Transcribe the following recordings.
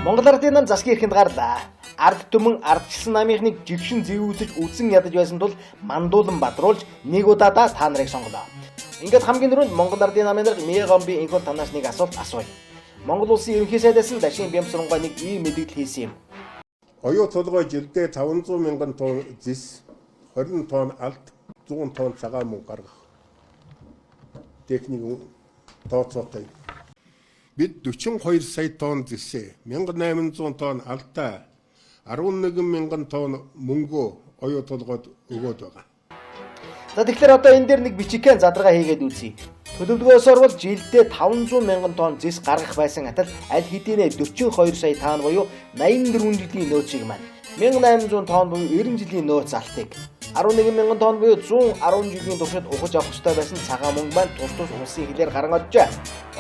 Монгол Ардын нам засгийн эрхэнд гарлаа. Ард түмэн ардчилсан намынхныг жигшин зэвүүсэж үзэн ядаж байсан тул мандуулан бадруулж нэг удаадаа та нарыг сонголоо. Ингээд хамгийн түрүүнд Монгол Ардын намын дарга Мегомби инхол танаас нэг асуулт асууя. Монгол улсын ерөнхий сайдаас нь Дашин Бямсрангой нэг ийм мэдээлэл хийсэн юм. Оюу толгой жилдээ 500 мянган тонн зис, 20 тонн алт, 100 тонн цагаан мөнгө гаргах техник тооцоотой. Бид 42 сая тонн зисээ, 1800 тонн алтаа, 11 мянган тонн мөнгөө оюу толгойд өгөөд байгаа. За, тэгэхээр одоо энэ дээр нэг бичигхэн задаргаа хийгээд үзье. Төлөвлөгөөсөөр бол жилдээ 500 мянган тонн зис гаргах байсан атал аль хэдийнэ 42 сая таан буюу 84 жилийн нөөцийг маань 1800 тонн буюу 90 жилийн нөөц алтыг 11 мянган тонн буюу 110 жилийн туршид ухаж авах ёстой байсан цагаан мөнгө маань тус тус улсын хилээр гарan оджээ.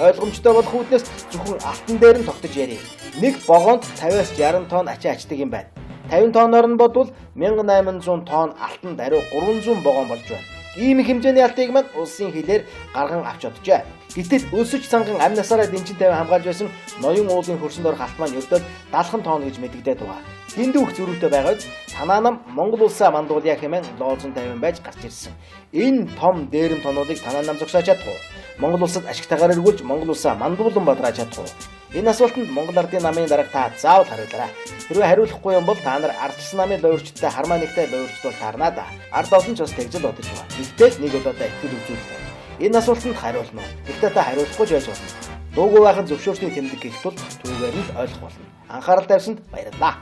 Ойлгомжтой болох үүднээс зөвхөн алтан дээр нь тогтож ярив. Нэг вагонд 50-аас 60 тонн ачаа ачдаг юм байна. 50 тонноор нь бодвол 1800 тонн алтан даруй 300 вагон болж байна. Ийм их хэмжээний алтыг маань улсын хилээр гарган авч оджээ. Гэтэл өлсөж цанган амь насаараа дэнчин тавин хамгаалж байсан ноён уулын хөрсөнд орох алт маань ердөө 70 тонн гэж мэдэгдээд байгаа. Дэндүү их зөрүүтэй байгаа биз? Танаа нам Монгол улсаа мандуулъя хэмээн лоозон тавин байж гарч ирсэн. Энэ том дээрэм тонуудыг танаа нам зогсоож чадах уу? Монгол улсад ашигтайгаар эргүүлж Монгол улсаа мандуулан бадрааж чадах уу? Энэ асуултанд Монгол Ардын намын дарга та заавал хариулаарай. Хэрвээ хариулахгүй юм бол та нар ардчилсан намын луйварчтай хармаа нэгтэй луйварчд бол таарна да. Ард олон ч бас тэгж л бодож байгаа. Гэхдээ нэг удаадаа итгэл үзүүллээ. Энэ асуултанд хариулна уу? Гэхдээ та хариулахгүй ч байж болно. Дуугүй байх нь зөвшөөрсний тэмдэг гэх тул түүгээр нь л ойлгох болно. Анхаарал тавьсанд баярлалаа.